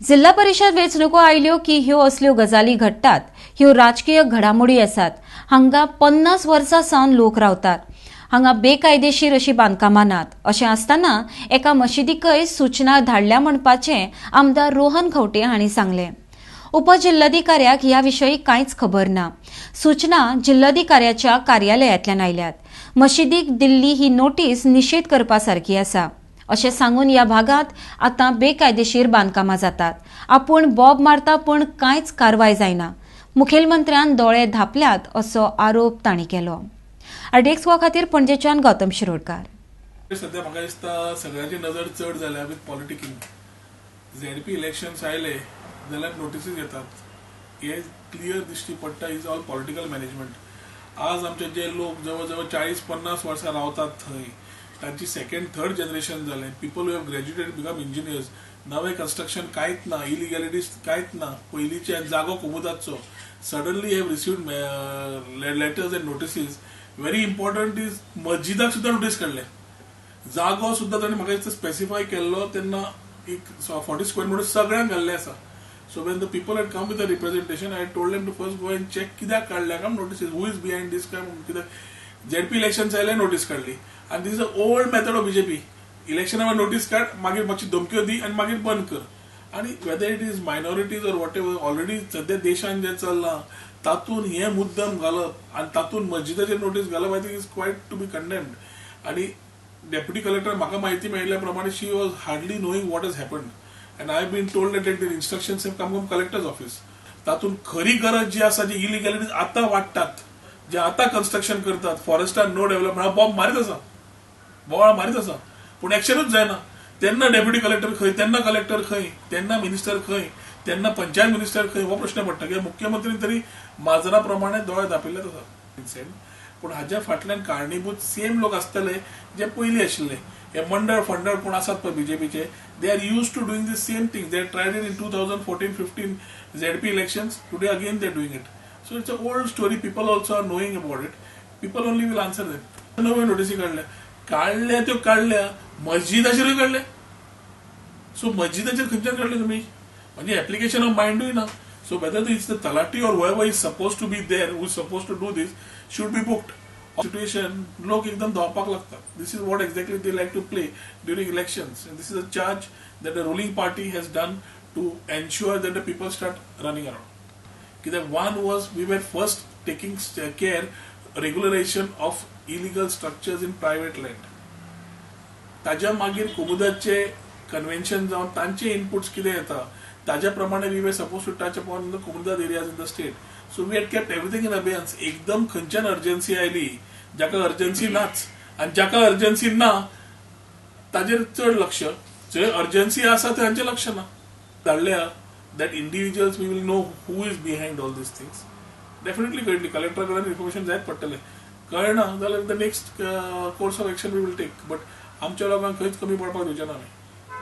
जिल्हा परिशद वेंचणुको आयल्यो की ह्यो असल्यो गजाली घडटात. ह्यो राजकीय घडामोडी आसात. हांगा 50 वर्सां सावन लोक रावतात. हांगा बेकायदेशीर अशी बांदकामां नात. अशें आसतना एका मशिदीकय सूचना धाडल्या म्हणपाचें आमदार रोहन खंवटे हांणी सांगलें. उपजिल्हाधिकाऱ्याक ह्या विशयी कांयच खबर ना. सूचना जिल्हाधिकाऱ्याच्या कार्यालयांतल्यान आयल्यात. मशिदीक दिल्ली ही नोटीस निशेध करपा सारकी आसा अशें सांगून ह्या भागांत आतां बेकायदेशीर बांदकामां जातात. आपूण बोब मारता, पूण कांयच कारवाय जायना. मुखेलमंत्र्यान दोळे धांपल्यात असो आरोप तांणी केलो. आरडीएक्स गोवा खातीर पणजेच्यान गौतम शिरोडकार. सध्या म्हाका दिसता सगळ्यांची नजर चड जाल्या विथ पॉलिटिकींग. झेडपी इलेक्शन्स आयले जाल्यार नोटिसीस येतात, हे क्लियर दिश्टी पडटा, is all political management. आज आमचे जे लोक जवळ जवळ 40-50 वर्सां रावतात थंय, तांची सेकंड थर्ड जनरेशन जालें, people have graduated, become engineers. नवें कन्स्ट्रक्शन कांयच ना, इलिगॅलिटीज कांयच ना, पयलींचे जागो कोमुदादचो. Suddenly have received letters and notices. Very important is मस्जिदाक सुद्दां नोटीस काडले. जागो सुद्दां ताणें म्हाका दिसता स्पेसिफाय केल्लो तेन्ना एक 40 स्क्वेअर म्हणून सगळ्यांक घाल्लें आसा. So when the people had come with a representation, I told them to first go and check कित्याक काडल्या काय notices, who is behind this काय म्हणून. कित्याक झेडपी इलेक्शन आयले, नोटीस काडली आनी this is a old method of BJP. इलेक्शना notice काड, मागीर मातशी धमक्यो दी आनी मागीर बंद कर. आनी whether it is minorities or whatever, already सध्या देशान जें चल्लां तातूंत हें मुद्दम घालप आनी तातूंत मस्जिदाचेर नोटीस घालप, I think is quite to be condemned. आनी डेप्युटी कलेक्टर, म्हाका म्हायती मेळिल्ल्या प्रमाणे, she was hardly knowing what has happened, and I been told that the instructions have come from collector's office. तातूंत खरी गरज जी आसा, जी इलिगॅलिटीज आतां वाडटात, जे आतां कन्स्ट्रक्शन करतात, फॉरेस्टान नो डेव्हलपमेंट, हांव बॉम्ब मारीत आसा, बोवाळ मारीत आसा, पूण एक्शनूच जायना. तेन्ना डेप्युटी कलेक्टर खंय, तेन्ना कलेक्टर खंय, तेन्ना मिनिस्टर खंय, तेन्ना पंचायत मिनिस्टर खंय, हो प्रश्न पडटा. कित्याक मुख्यमंत्रीन तरी माजरा प्रमाणे दोळे धापिल्लेच आसा. पूण हाज्या फाटल्यान कारणीभूत सेम लोक आसतले जे पयलीं आशिल्ले. हे मंडळ फंडळ कोण आसात पळय बीजेपीचे, they are used to doing the same thing. They tried it in 2014-15 ZP elections. Today again they are doing it. So it's a old story. People also are knowing about it. People only will answer them. नव्यो नोटीसी काडल्या, काडल्या त्यो काडल्या, मस्जिदाचेरूय काडल्या. So मस्जिदाचेर खंयच्यान काडले तुमी? म्हणजे एप्लिकेशन ऑफ मायंडूय ना. So whether it's the talati or whoever is supposed to be there, who is supposed to do this, should be booked. Situation लोक एकदम धांवपाक लागतात. This is what exactly they like to play during elections. This is a charge that the ruling party has done to ensure that the people start running around. कित्याक one was we were first taking care regularization of illegal structures in private land. ताज्या मागीर कोमुदाचे convention जावन तांचे inputs कितें येता, ताज्या प्रमाणे we were supposed to touch upon the Comunidade areas in the state. So we had kept everything in abeyance. एकदम खंयच्यान अर्जन्सी आयली, जाका अर्जन्सी नाच आनी जाका अर्जन्सी ना ताजेर चड लक्ष, जंय अर्जन्सी आसा तांचें लक्ष ना. धाडल्या that individuals, we will know who is behind all these things. Definitely कळटली. कलेक्टरा कडेन इन्फॉर्मेशन जायत पडटलें. कळना जाल्यार the next course of action we will take, but आमच्या लोकांक खंयच कमी पडपाक दिवचे ना आमी.